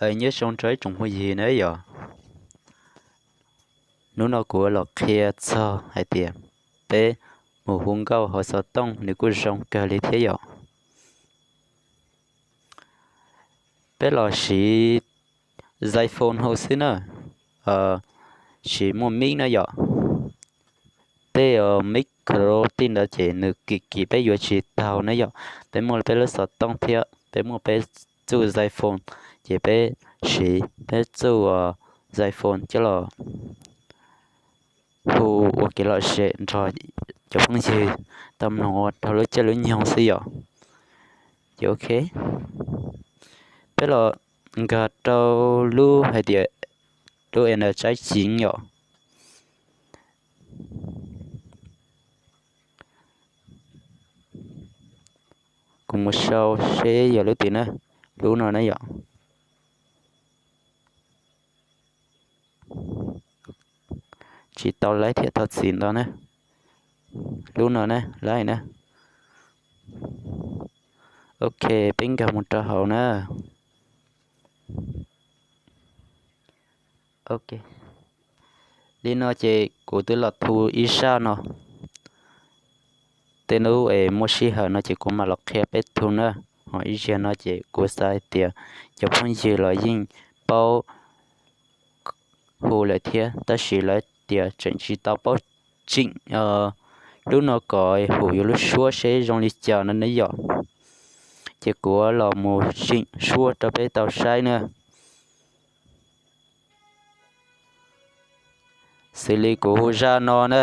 Nyob zoo rau ib tsoom phooj ywg na yom. Hnub no kuv los qhia txog hais tias peb mus hu nkauj hauv xov tooj nws kuj zoo kawg li thiab yom. Peb los siv Xiphone hu xwb na, tsis muaj mic na yom. Tej mic caro tej ntawd ces nws kim kim peb yuav tsis taug na yom. Peb muaj peb lub xov tooj thiab peb muaj peb txuj Xiphone, ces peb siv peb txuj Xiphone coj los hu ua kev lom zem nrog cov phooj ywg tau mloog ua rau lub caij lub nyoog xwb yom. Ces ok, peb los nkag rau lub hais tias lub N J G yom. Kuv mus sau seb yog lub twg na, lub no na yom. Tsis tau laib thiab, thov txim ntau na. Lub no na, laib na. Ok, peb nkag mus rau hauv na. Ok, li no ces kuv twb los thu ib zaj no. Tej hnub es muaj sij hawm no ces kuv mam los qhia peb thu na. Ho ib zaug no ces kuv xav hais tias cov phooj ywg los yeej paub hu lawm thiab, tab sis lawv tias tseem tsis tau paub tseem lub no kom hu yuav lub suab seb zoo li cas no ne yom. Ces kuv los mus zeem suab rau peb tau saib na. Xws li kuv hu zaj no na.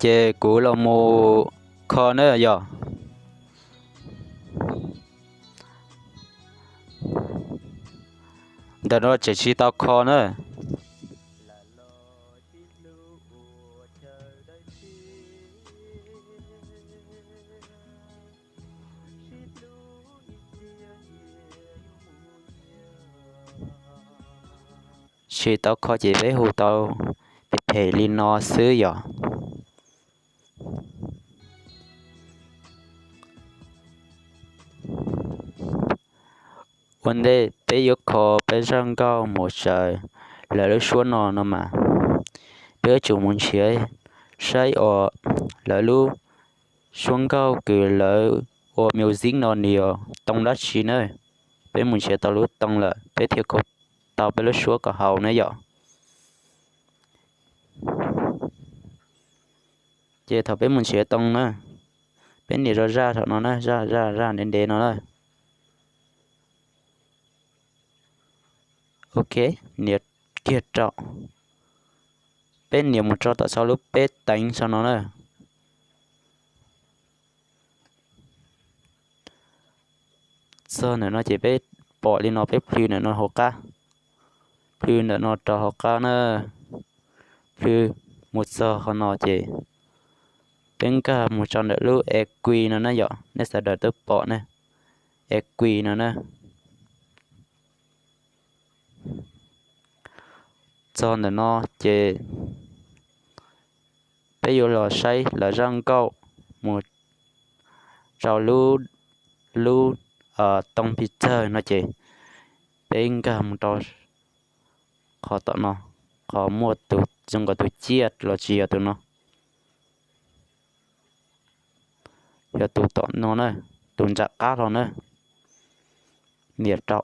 Ces kuv los mus kho na yom. Ntawm no tseem tsis tau kho na. Tsis tau kho ces peb hu tau phem phem li no xwb yom. Ua ntej peb yuav kho peb zaj nkauj mus txog lawv lub suab no no mas, peb yuav tsum mus nrhiav saib os, lawv lub suab nkauj kws lawv ua music no nws yog toon dab tsi na. Peb mus nrhiav tau lub toon lawm peb thiaj kho tau peb lub suab kom haum na yom. Ces thaum peb mus nrhiav toon na, peb nias zaj zaj thaum no na, zaj zaj zaj ntev ntev no na. Ok, nias kiag rau. Peb nias mus rau tom saum lub peb teev saum no na. Txog ntawm no ces peb pom li no, peb plhws ntawm no hauv qab, plhws ntawm no rau hauv qab na, plhws mus txog qhov no ces peb nkag mus rau ntawm lub equi no na yom, nej sawv daws twb pom ne, equi no na. Txog ntawm no ces peb yuav los saib lawv zaj nkauj mus rau lub, lub toon pis tsawg no ces peb nkag mus rau qhov tom no, qhov muaj tus zoo nkaus tus ciaj los tsis yog tus no, yog tus tom no na, tus nram qab hlo na. Nias rau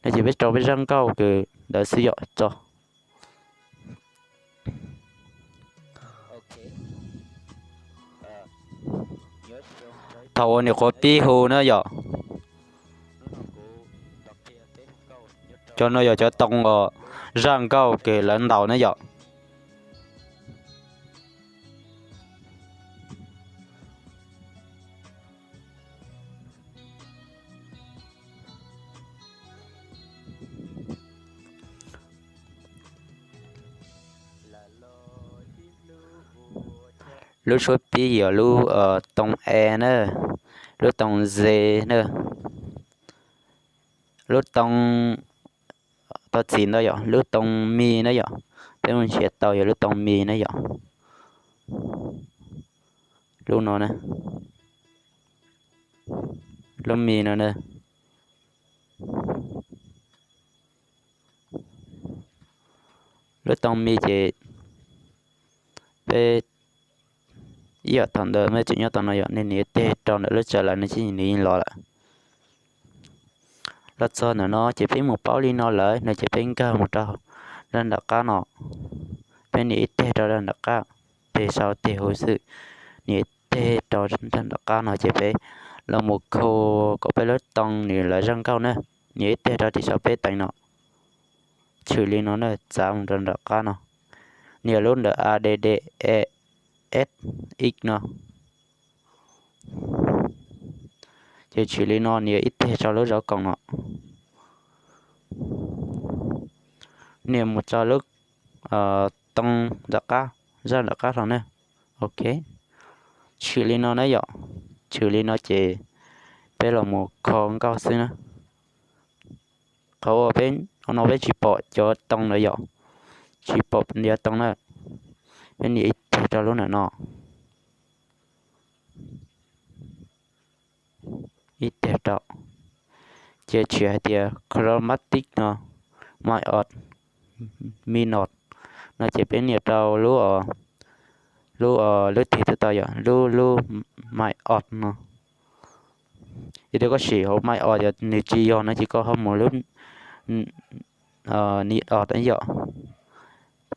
no ces peb rau peb zaj nkauj kws ntawd xwb yom, tso. Thaum uas nias qhuav pib hu na yom, cov no yog cov toon uas zaj nkauj kws lawv ntaus na yom. Lub suab pib yog lub toon e na, lub toon ze na. lub too, tau txim ntau yom, lub too mi na yom. Peb mus nrhiav tau yog lub too mi na yom. Lub no na, lub mi no na. Lub too mi ces peb ib yam thaum ntawd mej tseem nyob tau no yom, nej nias ib teg rau ntawm lub tsawv lawm no ces nws yeej los lawm. Los txog ntawm no ces peb mus paub li no lawm no ces peb nkag mus rau rag nram qab no, peb nias ib teg rau rag nram qab, teg sau teg huv xwm, nias ib teg rau rag nram qab no ces peb los mus kho kom peb lub too nws lawv zaj nkauj na, nias ib teg rau tim sau peb teev no, tshwm li no na, txav mus rau nram qab no, nias lub ntawm A D D E S X no. Ces tshwm li no nias ib teg rau lub zov koom no, nias mus rau lub too nram qab, zaj nram qab rau na. Ok, tshwm li no na yom, tshwm li no ces peb los mus kho nkauj xwb na. Qhov uas peb no peb tsis pom cov too ntawd yom, tsis pom cov too na, peb nias ib teg rau lub ntawm no, ib teg rau, ces tshwm hais tias chromatic no, my odd, minor no ces peb nias rau lub, lub, lub teg twb tau yom, lub, lub my odd no. Yog tias koj sim hauv my odd yog nws tsis yog no ces koj ho mus lub minor yom.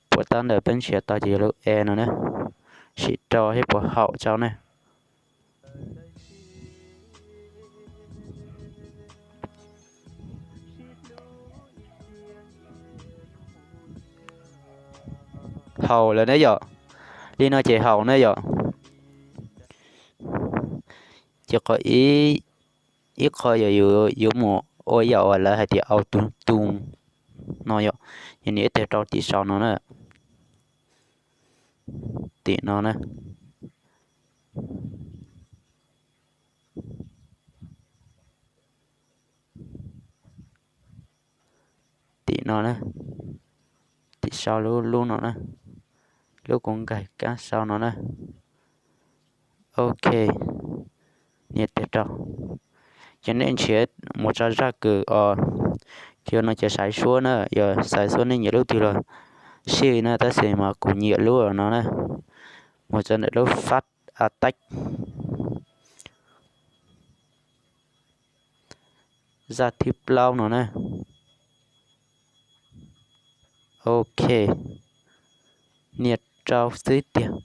Puas tab ntawm peb nrhiav tau ces yog lub E no na, sim rau thiab puas haum rau ne. Haum lawm ne yom, li no ces haum ne yom. Ces qhov ib qho yog yuav mus ua yam uas lawv hais tias auto tune no yom, ces nias ib teg rau tim sau no na, tim no na, tim no na, tim sau lub, lub no na, lub kuv nkag kab sau no na. Ok, nias teg rau. Ces nej nrhiav mus tso zaj kws os, ces no ces xaiv suab na, yog xaiv suab nej nyiam lub twg los sij na, tab sis mas kuv nyiam lub no na, mus tso ntawm lub fab ataib, zaj thib plaub no na. Ok, nias rau xwb tiag.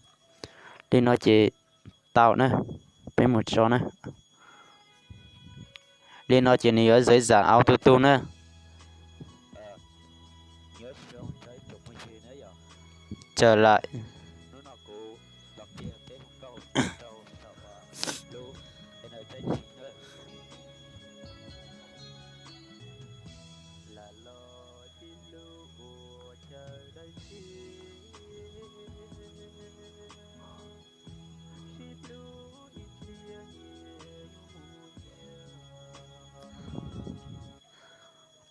Li no ces tau na, peb mus tso na. Li no ces nws yuav zaiv zam auto tune na. Tsawm laim.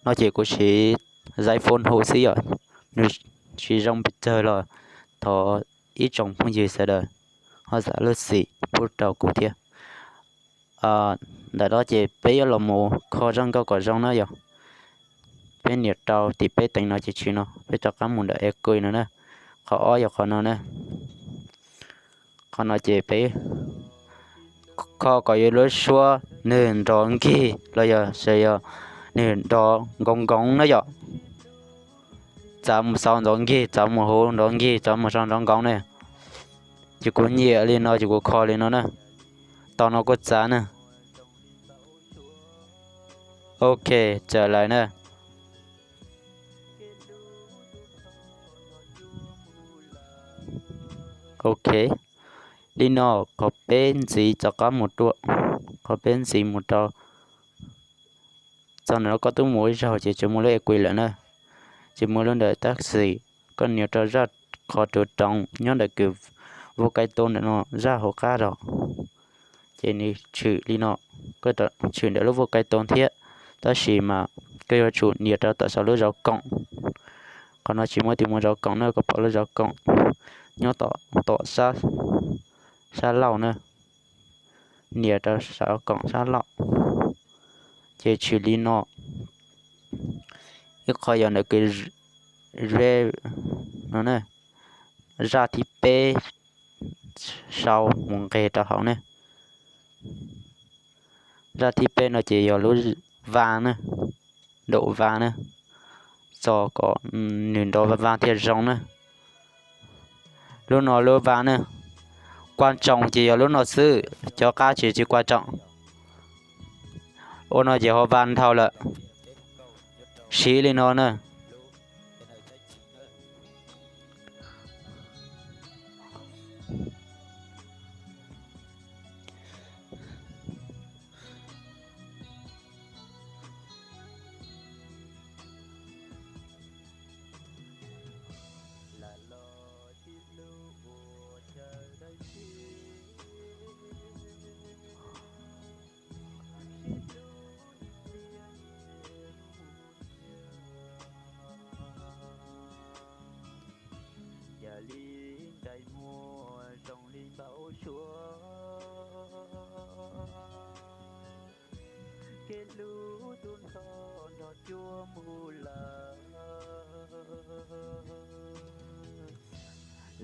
No ces kuv siv zaiv phone hu xwb yom, nws tsis zoo pes tsawg los thov ib tsoom phooj ywg sawv daws ho zam lub txim pub rau kuv thiab. Ntawm no ces peb yuav los mus kho zaj nkauj kom zoo na yom. Peb nias rau tim peb teev no ces tshwm no, peb rov qab mus ntawm equalizer no na. Qhov ob yog qhov no na. Qhov no ces peb kho kom yuav lub suab nws nrov nkig los yog, yog nws nrov nkoos nkoos na yom. Txav mus xaus nrov nkig, txav mus huv nrov nkig, txav mus sau nrov nkoos ne. Ces kuv nyiam li no ces kuv kho li no na. Tos no kuv txav na. Ok, tsawm laim na. Ok, li no qhov peb ntxiv rov qab mus rau, qhov peb ntxiv mus rau txog ntawm no koj twb mus ib zaug ces tsis muaj lub equalizer lawm na. Ces muaj lub ntawm tab sis koj nias rau zaj qhov ruv roov nyob ntawm kws vocaitor ntawm no zaj hauv qab rau. Ces nws tshwm li no, koj tshwm ntawm lub vocaitor thiab, tab sis mas koj yuav tsum nias rau tom saum lub zov koom. Qhov no tsis muaj tus muaj zov koom na, koj pom lub zov koom nyob tom, tom sab, sab laug na, nias rau saum koom sab laug, ces tshwm li no. Ib qho yog ntawm kws ze no na, zaj thib peb sau mus nqes rau hauv ne. Zaj thib peb no ces yog lub va na, daum va na, txog kom nws nrov va va thiaj zoo na. Lub no lub va na, kuaj tsoom ces yog lub no xwb, cov qab tsis tsis kuaj tsoom. Ua no ces ho va nthau lawm, siv li no na. Yam li ntsais muag zoo li npau suav, kev hlub tus ntxhov nrog cuab mus lawm,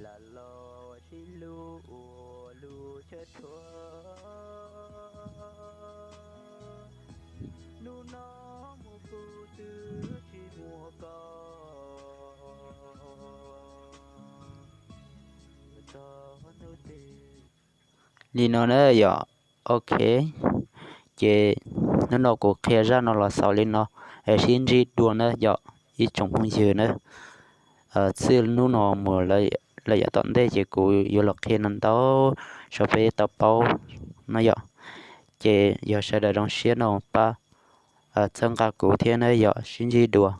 lam los sib hlub ua lub chaw rhuav. Hnub no mus kuv twb tsis muaj koj txog hnub twg. Li no na yom. Ok, ces hnub no kuv qhia zaj no los xaus li no, es sib ntsib dua na yom ib tsoom phooj ywg na. Txij hnub no mus lawm yav tom ntej ces kuv yuav los qhia no ntau rau peb tau paub no yom. Ces yog sawv daws zoo siab no pab txhawb nqa kuv thiab na yom, sib ntsib dua.